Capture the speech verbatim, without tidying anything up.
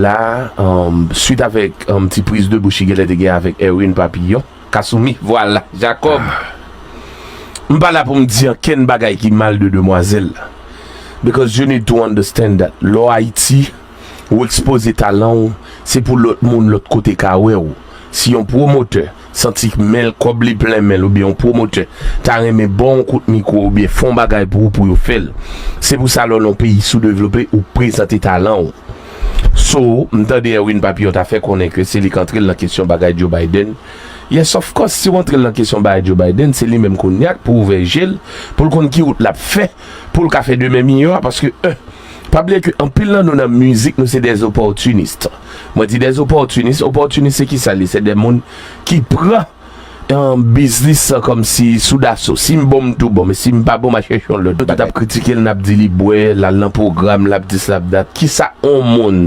la, um, swit avèk um, ti priz de bouch li genlè te gen avèk Erwin Papillon. Kasumi, vwala, Jacob. M pa la pou m di ankenn bagay ki mal de demwazèl la. Because you need to understand that lè w Ayiti, ou ekspoze talan w, se pou lòt moun lòt kote ka wè w. Si yon pwomotè santi men l, kòb li plen men l, oubyen yon pwomotè ta renmen ba w yon kout mikwo oubyen fè yon bagay pou ou pou yo fè l. Se pou sa lè w nan yon peyi soudevlope, ou prezante talan w. So, m tande Erwin Papillon ta fè konnen ke se li k antre l nan kesyon bagay Joe Biden. Yes, of course, si w antre l nan kesyon bagay Joe Biden, se li menm kounye a k pou ouvè je l, pou l konn ki wout l ap fè, pou l ka fè demen miyò a, paske, en, pa bliye ke anpil nan nou nan mizik, nou se des opportunistes. Mwen di des opportunistes, opportunist se ki sa l ye? Se de moun ki pran yon biznis kòmsi sou daso. Si m bon, m tou bon, men si m pa bon, m a chèche yon lòt. Nou tout ap kritike l, n ap di li bwè, l al nan pwogram, l ap dis, l ap dat. Kisa yon moun